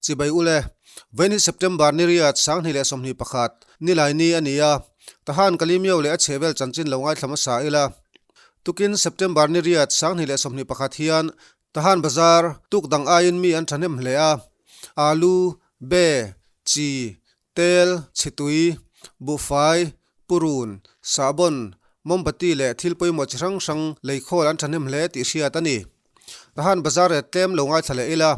Chibai ule, Vaini September ni riat 2021, Nilai ni a ni a, Tahan Kalimio leh a chhehvel chanchin lo ngaithla hmasa ila. Tukin September ni riat 2021 hian Tahan Bazar tuk dang aiin mi an thahnem hle a, Alu, Be, Chi, Tel, Chhitui, Buhfai, Purun, Sahbawn, Mombati leh thil pawimawh chi hrang hrang leikhawl an thahnem hle tih hriat a ni. Tahan Bazar reh tlem lo ngaithla leh ila,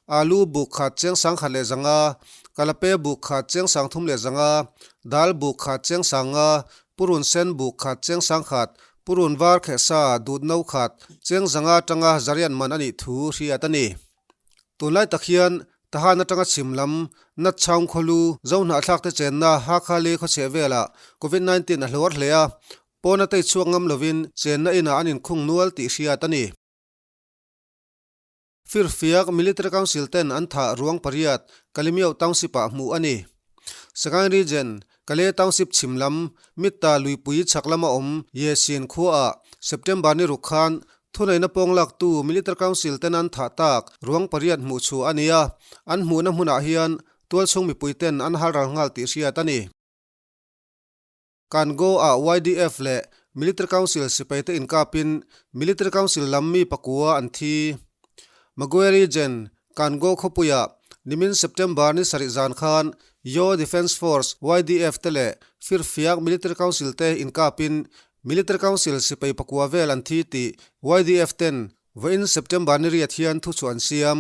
Alu buk khat cheng 1500, Kalape buk khat cheng 3500, Dal buk khat cheng 500, Purun sen buk khat cheng 1000, Purun var khehsa dut no khat cheng 500 atanga zarian man a nih thu hriat a ni. Tunlai tak hian Tahan atanga chhim lam Nat Chhaung khawlu Zohnahthlak te chenna Hakha lei khawchheh velah Covid 19 a hluar hle a, Pawna tei chhuak ngam lovin chenna inah an inkhung nual tih hriat a ni. Firfiak Military Council ten an thah ruang pariat Kalemyo Township-ah hmuh a ni. Sagaing Region, Kale Township chhim lam Mitta luipui chhak lama awm Yesin khuaah September ni ruk khan thuneihna pawng laktu Military Council ten an thah tak ruang pariat hmuh chhuah a ni a, an hmuhna hmunah hian tualchhung mipui ten an halral nghal tih hriat a ni. Kango-ah YDF leh Military Council sipaite inkapin Military Council lam mi pakua an thi. Magwe Region, Kango khawpuiah nimin September ni sarih zan khan Yaw Defence Force, YDF, te leh Firfiak Military Council te inkapin Military Council sipai pakua vel an thi tih YDF ten vawiin September ni riat hian thuchhuah an siam.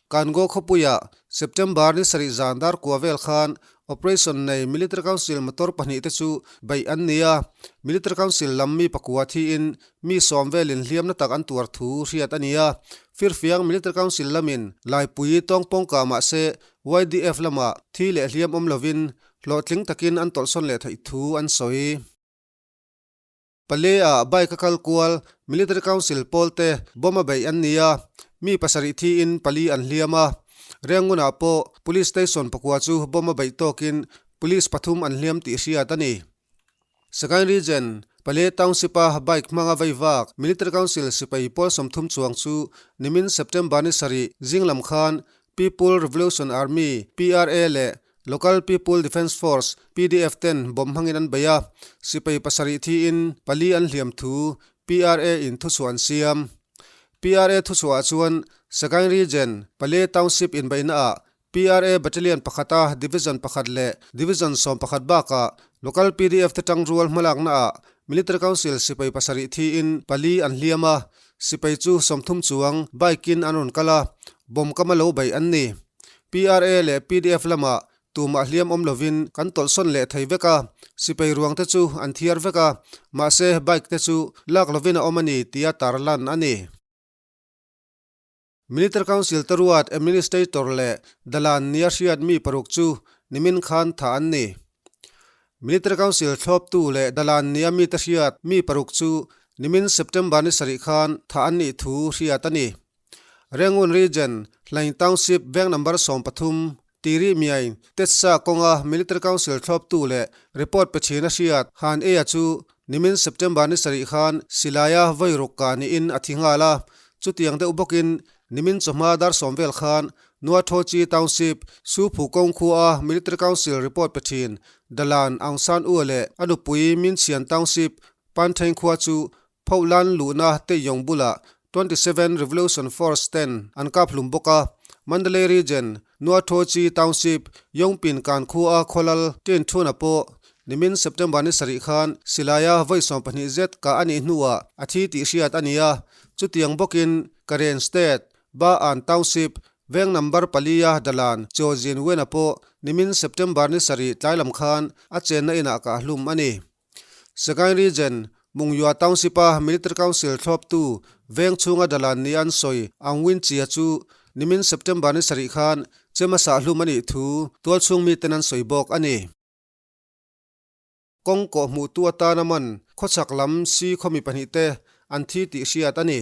Kango khawpuiah September ni sarih zan dar kua vel khan Operation nei Military Council motor pahnih te chu beih an ni a, Military Council lam mi pakua thiin mi sawm velin hliamna tak an tuar thu hriat a ni a, Firfiang Military Council lamin Laipui tawngpawngka mahse YDF lamah thi leh hliam awm lovin hlawhtling takin an tawlhsawn leh theih thu an sawi. Pale-ah bike a kal kual, Military Council pawlte bomb a beih an ni a, mi pasarih thiin pali an hliam a. Rengunah pawh Police Station pakua chu bomb a beih tawkin Police pathum an hliam tih hriat a ni. Sagaing Region, Pale Township-a bike hmanga vei vak Military Council sipai pawl 30 chuang chu nimin September ni sarih zing lam khan People Revolution Army, PRA, leh Local People Defence Force, pdf, ten bomb hmangin an bei a, sipai pasarih thiin pali an hliam thu PRA in thuchhuah an siam. PRA thuchhuahah chuan Sagaing Region, Pale Township inbeihnaah PRA Battalion pakhata Division pakhat leh Division 11 bakah Local pdf te tangrual hmalaknaah Military Council sipai pasarih thiin pali an hliam a, sipai chu 30 chuang bike in an rawn kal a, bomb kama lo beih an ni. PRA leh pdf lamah tumah hliam awm lovin kan tawlhsawn leh thei vek a, sipai ruang te chu an thiar vek a, mahse bike te chu lak lovin a awm a ni tia tarlan a ni. Military Council te ruat Administrator leh Dalan nia hriat mi paruk chu nimin khan thah an ni. Military Council thlawptu leh Dalan nia mite hriat mi paruk chu nimin September ni sarih khan thah an nih thu hriat a ni. Rangoon Region, Hlaing Township veng number 13, Tiri Miain, Tetsa kawnga Military Council thlawptu leh report pe thin a hriat Han Eia chu nimin September ni sarih khan silaia vawi ruk kah niin a thi nghal a. Chutiang deuh bawkin nimin chawhma dar sawm vel khan Nuathochi Township, Suphu kawng khua Military Council report pe thin Dalan Aung San U leh a nupui Minchian Township, Pantheng khua chu Phohlan luhna Teiong bulah 27 Revolution Force ten an kap hlum bawk a, Mandalay Region, Nuathochi Township, Yongpin kan khua khawlal tin thuna pawh nimin September ni sarih khan silaia vawi 20 zet kah a nih hnuah a thi tih hriat a ni a, chutiang bawkin Karen State, Ba-an Township, veng number palia Dalan Chawzin Wena pawh nimin September ni sarih tlai lam khan a chenna inah kah hlum a ni. Sagaing Region, Mungyua Township-a Military Council thlawptu veng chhunga Dalan ni an sawi Aung Win Chia chu nimin September ni sarih khan chema sah hlum a nih thu tualchhung miten an sawi bawk a ni. Kawng kawh hmuhtu atana man khawchhak lam si khawmi pahnih te an thi tih hriat a ni.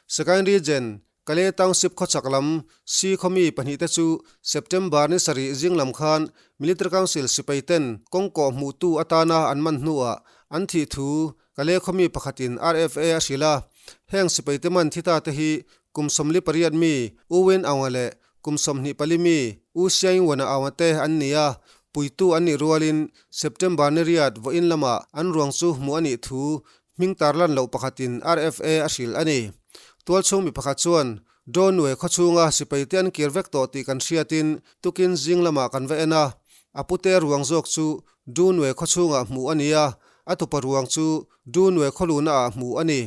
Sagaing Region, Kale Township khawchhak lam si khawmi pahnih te chu September ni sarih zing lam khan Military Council sipai ten kawng kawh hmuhtu atana an man hnuah an thih thu Kale khawmi pakhatin RFA a hrilh a. Heng sipai te man thi ta te hi kum 48 mi U Win Aung-a leh kum 24 mi U Siaing Wana Aung-a te an ni a, puitu an nih rualin September ni riat vawiin lamah an ruang chu hmuh a nih thu hming tarlan loh pakhatin RFA a hrilh a ni. Tualchhung mi pakhat chuan Dawnue khawchhunga sipai te an kir vek tawh tih kan hriatin tukin zing lamah kan va en a, a pute ruang zawk chu Dunue khawchhungah hmuh a ni a, a tupa ruang chu Dunue khawluna ah hmuh a ni.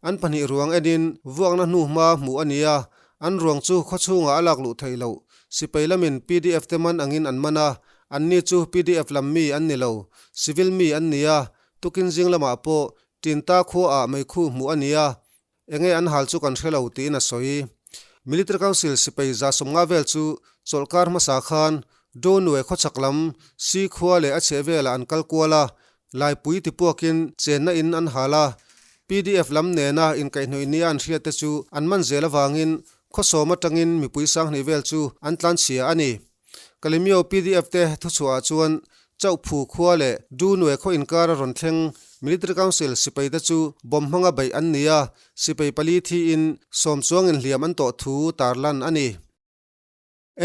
An pahnih ruang enin vuakna hnu hma hmuh a ni a, an ruang chu khawchhungah a lak luh theih loh. Sipai lamin pdf te man angin an man a, anni chu pdf lam mi an ni lo, civil mi an ni a, tukin zing lamah pawh Tinta khua ah meikhu hmuh a ni a, Enge an hal chu kan hre lo tiin a sawi. Military Council sipai 150 vel chu chawlhkar hmasa khan Donue khawchhak lam Si khua leh a chheh velah an kal kual a, Laipui tipuakin chenna in an hal a. Pdf lam nena inkaihhnawih nia an hriat te chu an man zel avangin khawsawm atangin mipui 2000 vel chu an tlanchhia a ni. Kalemyo pdf te thuchhuah ah chuan Chauhphu khua leh Dunue khaw inkar a rawn thleng Military Council sipai te chu bomb hmanga beih an ni a, sipai pali thiin sawm chuang inhliam an tawh thu tarlan a ni.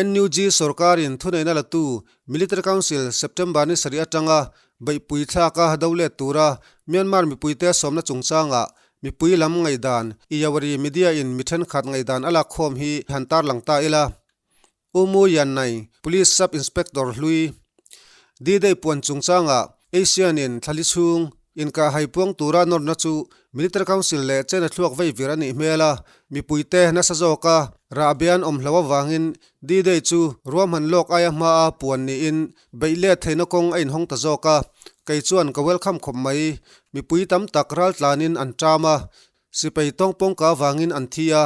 NUG sorkarin thuneihna latu Military Council September ni sarih atanga beihpui thlaka do let tura Myanmar mipuite sawmna chungchangah mipui lam ngaihdan Iyawari media in mi thenkhat ngaihdan a lakkhawm hi han tarlang ta ila. U Mu Yan Nai, Police Sub Inspector hlui D-Day puan chungchangah Asian in thlali chhung inkahhai puang tura nawrna chu Military Council leh China thluak vei vir a nih hmel a, mipuite nasa zawka rahbian awm hlo avangin D-Day chu ruahman lawk aia hmaa puan niin beih let theihna kawng a inhawng ta zawk a, kei chuan ka welcome khawp mai. Mipui tam tak raltlanin an ṭam a, sipai tawngpawngka avangin an thi a,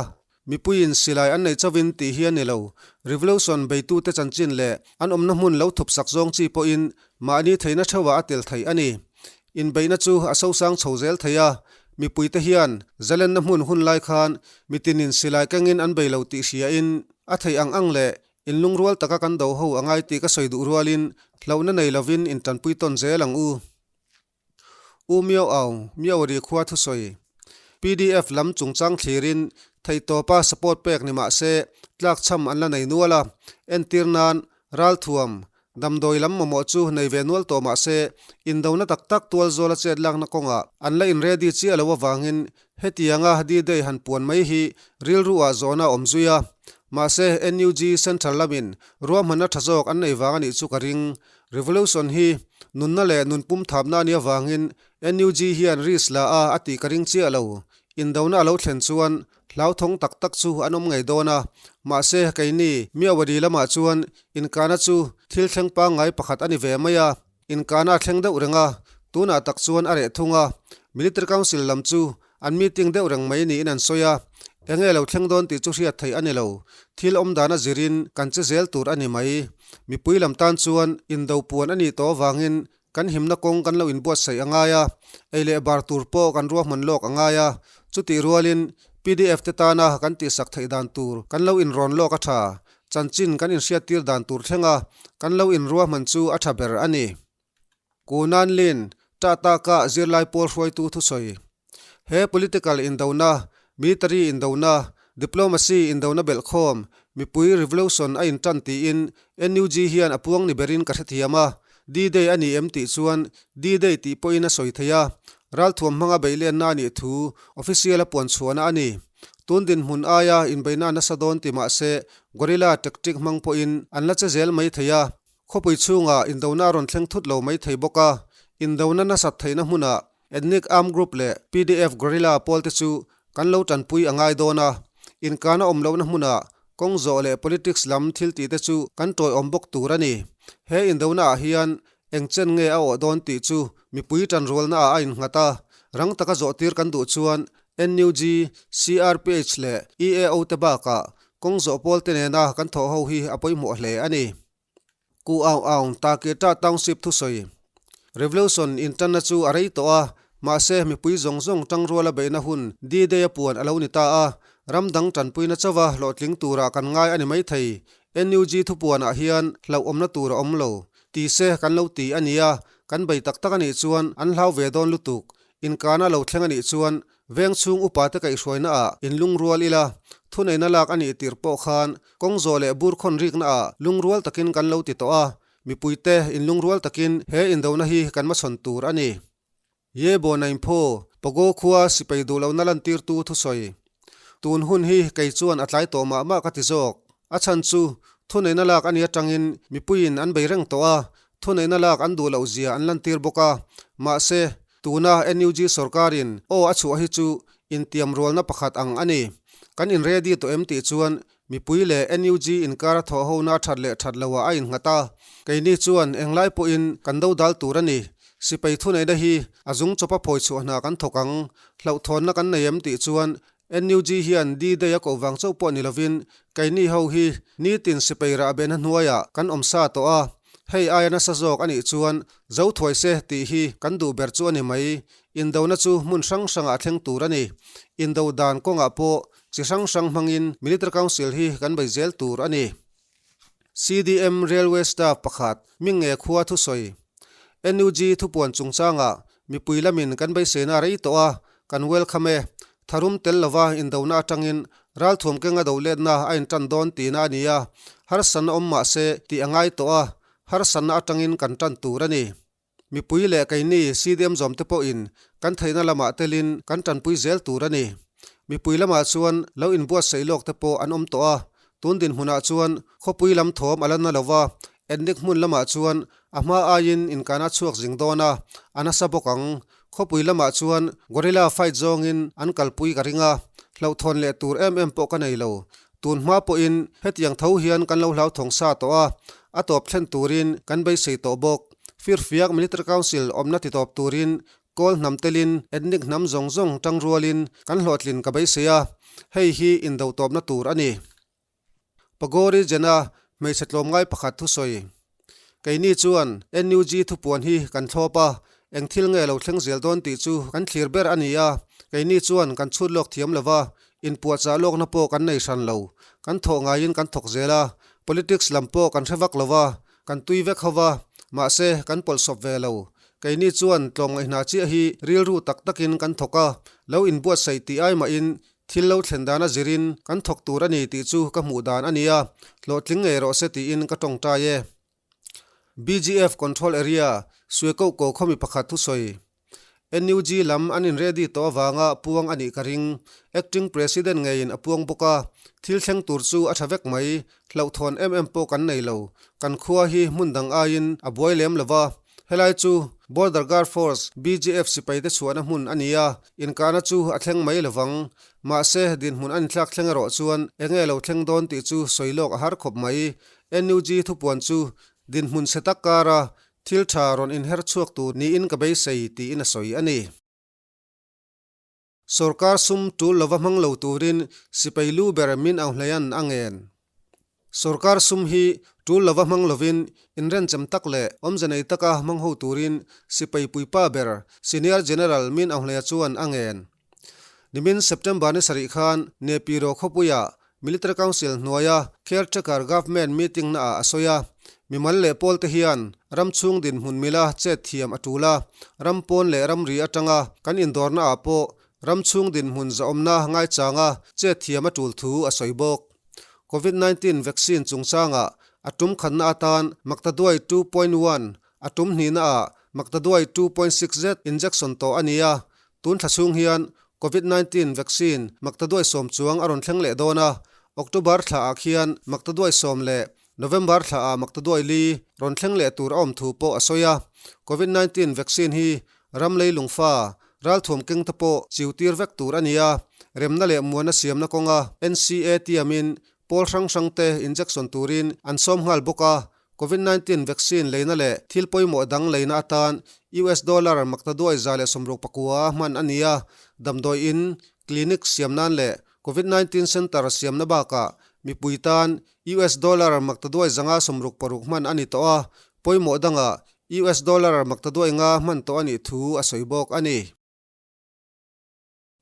Mipuiin silai an neih chauhin tih hi a ni lo. Revolution beitute chanchin leh an awmna hmun lo thup sak zawng chi pawhin mahni theihna theuhah a tel theih a ni. Inbeihna chu a sosang chho zel thei a, mipuite hian zalenna hmun hun lai khan mitinin silai kengin an bei lo tih hriain a theih ang ang leh inlungrual taka kan do ho a ngai tih ka sawi duh rualin hlauhna nei lovin intanpui tawn zel ang u. U Myo Aung, Myaori khua thusawi. Pdf lam chungchang thlirin theihtawpa support pek ni mah se tlakchham an la nei nual a, entir nan ralthuam, damdawi lam mamawh chu nei ve nual tawh mah se indona tak tak tual zawla chet lakna kawngah an la inready chiah lo avangin hetianga D-Day han puan mai hi rilru ah zawhna a awm zui a. Mahse NUG Central lamin ruahmanna tha zawk an nei vang a nih chu ka ring. Revolution hi nunna leh nun pum thapna a nih avangin NUG hian risk la a a tih ka ring chiah lo. Indona a lo thlen chuan hlauthawng tak tak chu an awm ngei dawn a. Mahse, keini Myawaddy lamah chuan inkahna chu thil thleng pangngai pakhat a ni ve mai a. Inkahna a thleng deuh reng a, tunah tak chuan a reh thung a. Military Council lam chu An meeting deuh reng mai niin an sawi a, enge lo thleng dawn tih chu hriat theih a ni lo. Thil awm dan a zirin kan che zel tur a ni mai. Mipui lam tan chuan indo puan a nih tawh avangin kan himna kawng kan lo inbuatsaih a ngai a, ei leh bar tur pawh kan ruahman lawk a ngai a. Chutih rualin pdf te tana kan tihsak theih dan tur kan lo inrawn lawk a tha. Chanchin kan inhriattir dan tur thlenga kan lo inruahman chu a tha ber a ni. Kunan Lin, Ṭahtaka zirlai pawl hruaitu thusawi. He political indona, military indona, diplomacy indona belhkhawm, mipui revolution a inṭan tiin NUG hian a puang ni berin ka hrethiam a. D-Day a ni em tih chuan D-Day tih pawhin a sawi thei a, ralthuam hmanga beihlenna a nih thu official a puan chhuahna a ni. Tun dinhmun aia inbeihna nasa dawn ti mah se guerrilla tactic hmang pawhin an la che zel mai thei a. Khawpui chhungah indona a rawn thleng thut lo mai thei bawk a, indona nasat theihna hmunah Ethnic Armed Group leh pdf Guerrilla pawlte chu kan lo tanpui a ngai dawn a, inkana awm lohna hmunah kawng zawh leh politics lam thil tihte chu kan tawiawm bawk tur a ni. He indona ah hian eng chen nge a awh dawn tih chu mipui tanrualna ah a innghat a, rang taka zawh tir kan duh chuan NUG, CRPH leh EAO te bakah kawng zawh pawlte nena kan thawh ho hi a pawimawh hle a ni. Ku Aung Aung Taketa Township thusawi. Revolution intanna chu a rei tawh a, mahse mipui zawng zawng tangruala beihna hun D-Day a puan a lo ni ta a, ram dang tanpuina chauva hlawhtling turah kan ngai a ni maithei. NUG thupuanah hian hlauhawmna tur a awm lo. Ti se kan lo ti a nia, kan bei tak tak a nih chuan an hlau ve dawn lutuk. Inkana lo thleng a nih chuan. Veng chhung upate kaihhruaina ah inlungrual ila, thuneihna lak a nih tirh pawh khan kawng zawh leh bur khawn rikna ah lungrual takin kan lo ti tawh a, mipuite inlungrual takin he indona hi kan hmachhawn tur a ni. Ye Bo Naing Phaw, Pago khua sipai duh lohna lantirtu thusawi. Tun hun hi kei chuan a tlai tawh mah mah ka ti zawk. A chhan chu thuneihna lak a nih atangin mipuiin an bei reng tawh a, thuneihna lak an duh loh zia an lantir bawk a. Mahse, tuna NUG sorkarin aw a chhuah hi chu intiamrualna pakhat ang a ni. Kan inready tawh em tih chuan Mipui leh NUG inkar a thawh hona a that leh that loah a innghat a, keini chuan englai pawhin kan do dal tur a ni. Sipai thuneihna hi a zung chawpa phawi chhuah hna kan thawk ang. Hlauhthawnna kan nei em tih chuan NUG hian D-Day a koh vang chauh pawh ni lovin keini ho hi nitin sipai rahbehna hnuaiah kan awm sa tawh a, hei aia nasa zawk a nih chuan zo thuai se tih hi kan duh ber chu a ni mai. Indona chu hmun hrang hrangah a thleng tur a ni. Indo dan kawngah pawh Chi hrang hrang hmangin Military Council hi kan bei zel tur a ni. CDM Railway Staff pakhat Mingnge khua thusawi. NUG thupuan chungchangah mipui lamin kan beiseina rei tawh a, kan welcome e. Tharum tel lova indona atangin ralthuam kenga do letna a intan dawn tihna a ni a, harsatna awm mah se tih a ngai tawh a, harsatna atangin kan tan tur a ni. Mipui leh keini CDM zawmte pawhin kan theihna lamah telin kan tanpui zel tur a ni. Mipui lamah chuan lo inbuatsaih lawk te pawh an awm tawh a, tun dinhmunah chuan khawpui lam thawm a la na lo va, ethnic hmun lamah chuan a hma aiin inkana chhuak zing dawn a, a nasa bawk ang. Khawpui lamah chuan guerrilla fight zawngin an kalpui ka ring a, hlauhthawn leh tur em em pawh ka nei lo. Tun hma pawhin hetiang tho hian kan lo hlauthawng sa tawh a, a tawp thlen turin kan beisei tawh bawk. Firfiak Military Council awmna ti tawp turin Kawl hnam telin ethnic hnam zawng zawng tang rualin kan hlawhtlin ka beisei a, hei hi indo tawpna tur a ni. Pagori Jena hmeichhe tlawmngai pakhat thusawi. Keini chuan NUG thupuan hi kan thlawp a, eng thil nge lo thleng zel dawn tih chu kan thlir ber a ni a, keini chuan kan chhut lawk thiam lo va, inpuahchah lawkna pawh kan nei hran lo. Kan thawh ngaiin kan thawk zel a, politics lam pawh kan hre vak lo va, kan tui vek ho va, mahse kan pawlhsawp ve lo. Keini chuan tlawmngaihna chiah hi rilru tak takin kan thawk a, lo inbuatsaih tih ai mahin Thil lo thlen dan a zirin kan thawk tur a ni tih chu ka hmuh dan a nia, hlawhtling ngei rawh se tiin ka tawngtai e. BGF Control Area, Suekoh ko khawmi pakhat thusawi. NUG lam an in ready tawh avanga puang a nih ka ring. Acting President ngeiin a puang bawk a, thil thleng tur chu a tha vek mai, hlauhthawn em em pawh kan nei lo. Kan khua hi hmun dang aiin a buai lem lo va, Helai chu Border Guard Force, BGF, sipaite chhuahna hmun a ni a, inkahna chu a thleng mai lovang. Mahse, dinhmun a inthlak thleng erawh chuan enge lo thleng dawn tih chu sawi lawk a har khawp mai. NUG thupuan chu dinhmun chhe tak kara thil tha rawn inher chhuak tur niin ka beisei tiin a sawi a ni. Sorkar sum tul lova hmang lo turin sipai lu ber Min Aung Hlaing a ngen. Sorkar sum hi tul lova hmang lovin inrenchem tak leh awmze nei taka hmang ho turin sipai puipa ber Senior General Min Aung Hlaing chuan a ngen. Nimin September ni sarih khan Nepiro khawpuia Military Council hnuaia Caretaker Government meeting naah a sawi a, mimal leh pawlte hian ram chhung dinhmun mila chet thiam a tul a, ram pawn leh ramri atanga kan indawrnaah pawh ram chhung dinhmun zahawmna ngaichanga chet thiam a tul thu a sawi bawk. Covid 19 vaccine chungchangah a tum khatna atan Maktaduai 2.1 a tum hnihnaah Maktaduai 2.6 zet injection tawh a ni a, Tun thla chhung hian Covid 19 vaccine maktaduai sawm chuang a rawn thleng leh dawn a, October thla ah khian maktaduai sawm leh November thla ah maktaduai li rawn thleng leh tur a awm thu pawh a sawi a. Covid 19 vaccine hi ram lei lungfa, ralthuam keng te pawh chiu tir vek tur a ni a, remna leh muana siamna kawnga NCA tiamin pawl hrang hrang te injection turin an sawm nghal bawk a, Covid 19 vaccine leina leh thil pawimawh dang leina atan US dollar maktaduai 169 a hman a ni a, damdawi in, clinic siam nan leh Covid 19 centre siamna bakah mipui tan US dollar maktaduai 566 hman a ni tawh a, pawimawh dangah US dollar maktaduai nga hman tawh a nih thu a sawi bawk a ni.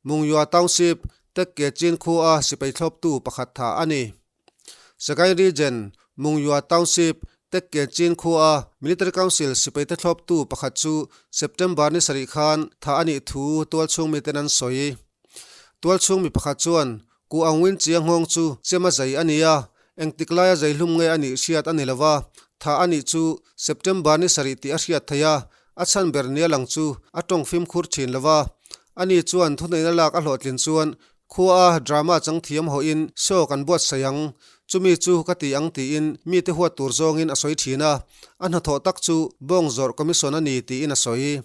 Mungyua Township, Tekke Chin khua sipai thlawptu pakhat tha a ni. Sagaing Region, Mungyua Township, Tekke Chin khua Military Council sipaite thlawptu pakhat chu September ni sarih khan tha a nih thu tualchhung miten an sawi. Tualchhung mi pakhat chuan, Ku Aung Win Chia nghawng chu chem a zai a ni a, engtik laia zai hlum nge a nih hriat a ni lo va, thah a nih chu September ni sarih tih a hriat theih a, a chhan ber nia lang chu a tawng fimkhur thin lo va. Ani chuan thuneihna lak a hlawhtlin chuan Khua a drama chang thiam hawhin show kan buatsaih ang, chumi chu ka ti ang tiin mite huat tur zawngin a sawi thin a, a hnathawh tak chu bawng zawrh commission a ni tiin a sawi.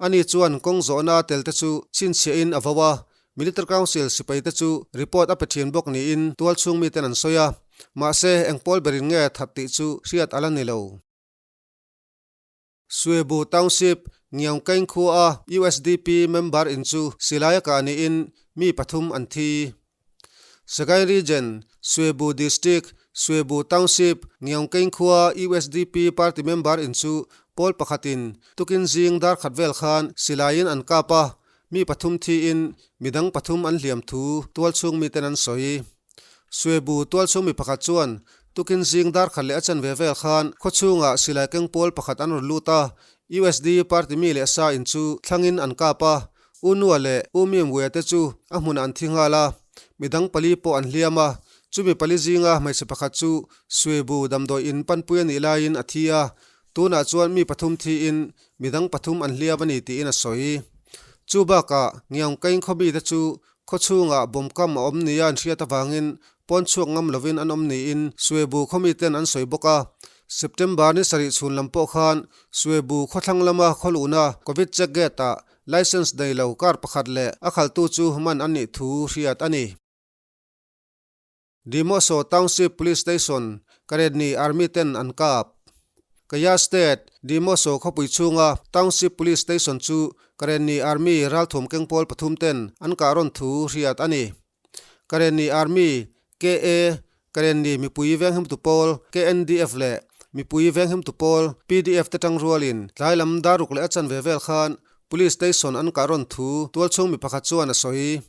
Ani chuan kawng zawhna a tel te chu chhinchhiahin a vo a, Military Council sipai te chu report a pe thin bawk niin tualchhung miten an sawi a, mahse eng pawl berin nge that tih chu hriat a la ni lo. Suebu Township, Ngiaungkaing khua a usdp member in chu silai a kah niin mi pathum an thi. Sagaing Region, Suebu District, Suebu Township, Ngiaungkaing khua usdp party member in chu pawl pakhatin tukin zing dar khat vel khan silaiin an kap a, mi pathum thiin midang pathum an hliam thu tualchhung miten an sawi. Suebu tualchhung mi pakhat chuan tukin zing dar khat leh a chanve vel khan khawchhungah silai keng pawl pakhat an rawn lut a, USD party mi leh sa in chu thlangin an kap a, U Nua leh U Mimwea te chu a hmunah an thi nghal a, midang pali pawh an hliam a, chumi pali zinga hmeichhe pakhat chu Suebu damdawi in panpui a nih laiin a thi a, tunah chuan mi pathum thiin midang pathum an hliam a ni tiin a sawi. Chu bakah Ngiaungkaing khawmite chu Khaw chhungah bawm kam a awm nia an hriat avangin pawn chhuak ngam lovin an awm niin Suebu khawmiten an sawi bawk a. September ni sarih chhun lam pawh khan Suebu khawthlang lama khaw luhna Covid check gate-ah licence nei lo car pakhat leh a khaltu chu man an nih thu hriat a ni. Dimoso Township Police Station, Karenni Army ten an kap. Kaya State, Dimoso khawpui chhunga Township Police Station chu Karenni Army ralthum kengpawl pathum ten an kah rawn thu hriat a ni. Karenni Army, KA, Karenni mipui venghimtu pawl, KNDF leh mipui venghimtu pawl, PDF te tang rualin tlai lam daruk leh a chanve vel khan Police Station an kah rawn thu tualchhung mi pakhat chuan a sawi.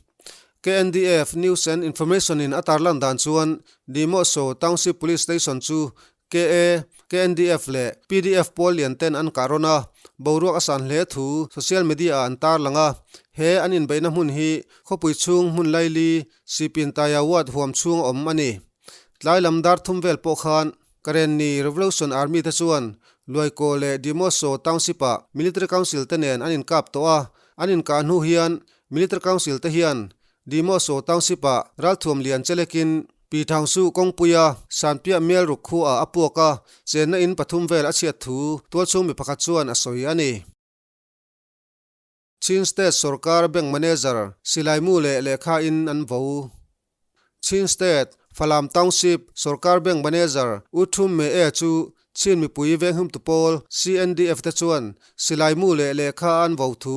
KNDF News and Information in a tarlan dan chuan Dimoso Township Police Station chu KA, KNDF leh PDF pawl lian ten an kah rawn a, boruak a san hle thu social media ah an tarlang a. He an inbeihna hmun hi khawpui chhung hmun laili Sipintaya Ward huam chhung a awm a ni. Tlai lam dar thum vel pawh khan Karenni Revolution Army te chuan Luaikaw leh Dimoso Township ah Military Council te nen an inkap tawh a, an inkah hnu hian Military Council te hian Dimoso Township-ah ralthuam lian chelekin Pi Thangsu kawngpuia Sanpiah Melruk khuaah a puak a, chenna in pathum vel a chhiat thu tualchhung mi pakhat chuan a sawi a ni. Chin State sorkar bank manager Silaimu leh lehkha in an vo. Chin State, Falam Township, sorkar bank manager U Thum Me E chu Chin mipui venghimtu pawl CNDF te chuan silai mu leh lehkha an vo thu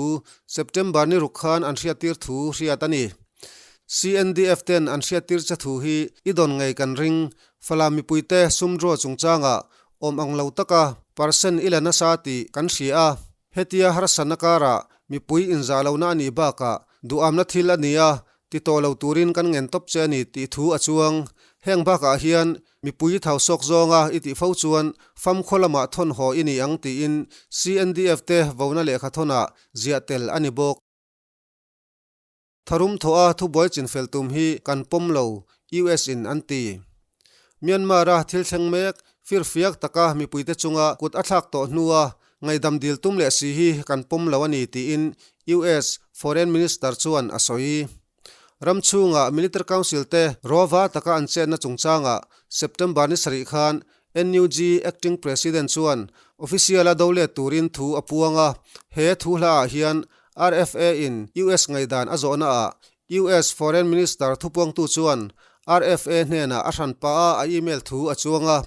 September ni ruk khan an hriattir thu hriat a ni. CNDF ten an hriattir che thu hi i dawn ngei kan ring. Falam mipuite sum draw chungchangah awm ang lo taka percent i la nasa tih kan hria a. Hetia harsatna karah mipui inzah lohna a nih bakah duhamna thil a ni a, ti tawh lo turin kan ngen tawp che a ni tih thu a chuang. Heng bakah hian mipui thau sawk zawnga i tih fo chuan famkhaw lamah thawn haw i ni ang tiin CNDF te vona lehkha thawnah ziah tel a ni bawk. Tharum thawha thubuai chinfel tum hi kan pawm lo, US in an ti. Myanmar-a thil thleng mek, firfiak taka mipuite chunga kut a thlak tawh hnua ngaihdam dil tum leh si hi kan pawm lo a ni tiin US Foreign Minister chuan a sawi. Ram chhunga Military Council te rawva taka an chetna chungchangah September ni sarih khan NUG Acting President chuan official-a do let turin thu a puang a, he thu hlaah hian RFA-in US ngaihdan a zawhnaah US Foreign Minister thupuangtu chuan RFA hnenah a hran pah a a email thu a chuang a,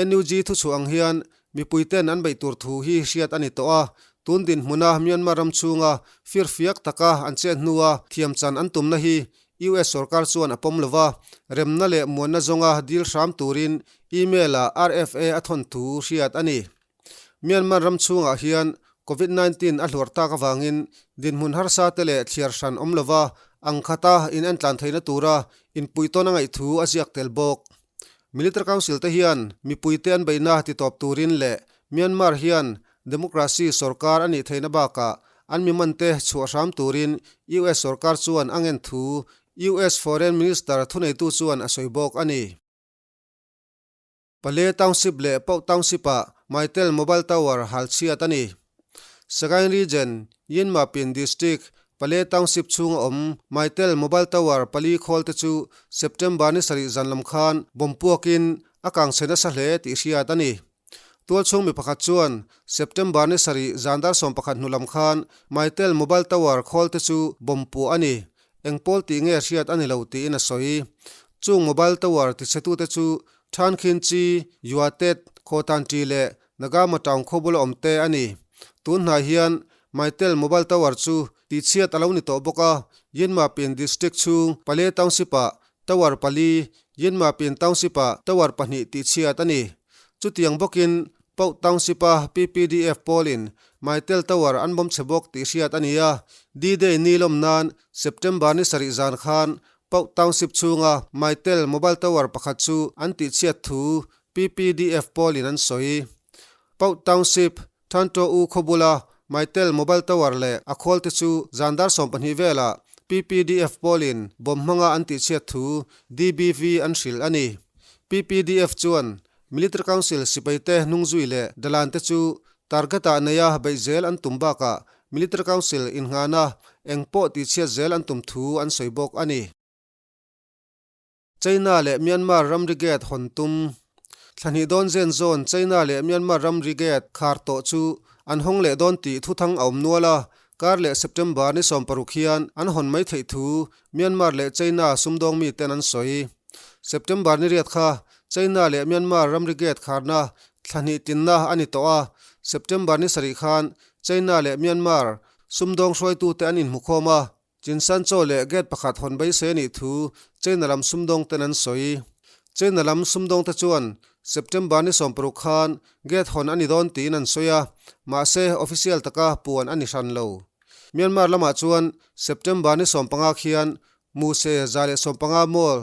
NUG thuchhuah ang hian mipuiten an beih tur thu hi hriat a ni tawh a, tun dinhmuna Myanmar ram chhunga firfiak taka an chet hnua thiamchan an tumna hi US sorkar chuan a pawm lo va, remna leh muanna zawnga dil hram turin email-ah RFA a thawn thu hriat a ni. Myanmar ram chhungah hian Covid 19 a hluar tak avangin dinhmun harsa te leh thliar hran awm lova ang khata in entlan theihna tura inpuihtawn a ngaih thu a ziak tel bawk. Military Council te hian mipuite an beihna titawp turin leh Myanmar hian democracy sorkar a nih theihna bakah an mimante chhuah hram turin US sorkar chuan a ngen thu US Foreign Minister thuneitu chuan a sawi bawk a ni. Pale Township leh Pauh Township-ah Mytel Mobile Tower hal chhiat a ni. Sagaing Region, Yinmapin District, Pale Township chhunga awm Mytel Mobile Tower pali khawl te chu September ni sarih zan lam khan bomb puakin a kang chhe nasa hle tih hriat a ni. Tualchhung mi pakhat chuan September ni sarih zan dar 11 hnu lam khan Mytel Mobile Tower khawl te chu bomb puah a ni. Eng pawl tih nge hriat a ni lo tiin a sawi. Chung mobile tower tichhetute chu Thankhin Chi, Yuatet, Khawtanṭi leh Nagama town khaw bula awm te a ni. Tun hnai hian Mytel mobile tower chu tihchhiat a lo ni tawh bawk a, Yinmapin district chhung Pale township-ah tower pali, Yinmapin township-ah tower pahnih tihchhiat a ni. Chutiang bawkin Pauh Township-a PPDF pawlin Mytel Tower an bawm chhe bawk tih hriat a ni a, D-Day ni lawm nan September ni sarih zan khan Pauh Township chhunga Mytel Mobile Tower pakhat chu an tihchhiat thu PPDF pawlin an sawi. Pauh Township, Thanto U khaw bula Mytel Mobile Tower leh a khawlte chu zan dar 12 velah PPDF pawlin bawm hmanga an tihchhiat thu DBV an hrilh a ni. PPDF chuan Military Council sipaite hnungzui leh dalante chu target-ah neia beih zel an tum bakah Military Council innghahna eng pawh tihchhiat zel an tum thu an sawi bawk a ni. China leh Myanmar ramri gate hawn tum. Thla hnih dawn zen zawn China leh Myanmar ramri gate khar tawh chu an hawng leh dawn tih thuthang a awm nual a, kar leh September ni 16 hian an hawn mai theih thu Myanmar leh China sumdawng miten an sawi. September ni riat kha China leh Myanmar ramri gate kharna thla hnih tinna a ni tawh a, September ni sarih khan China leh Myanmar sumdawng hruaitute an inhmukhawm a, Chinsanchaw leh gate pakhat hawn beisei a nih thu China lam sumdawng ten an sawi. China lam sumdawng te chuan September ni 16 khan gate hawn a ni dawn tiin an sawi a, mahse official taka puan a ni hran lo. Myanmar lamah chuan September ni 15 khian Muse 115 Mall,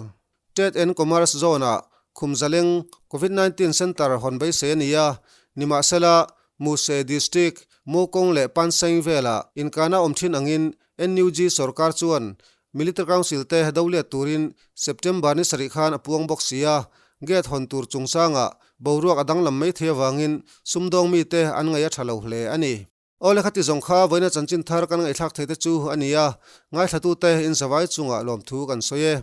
Trade and Commerce Zone-ah Khum Zaleng Covid 19 Centre hawn beisei a ni a, nimahsela Muse District, Mokong leh Panseng velah inkana awm thin angin NUG sorkar chuan Military Council te do let turin September ni sarih khan a puang bawk si a, gate hawn tur chungchangah boruak a danglam mai thei avangin sumdawng mite an ngaih a tha lo hle a ni. Aw le khati zawng kha vawiina chanchin thar kan ngaihthlak thei te chu a ni a, ngaithlatute in zavai chungah lawmthu kan sawi e.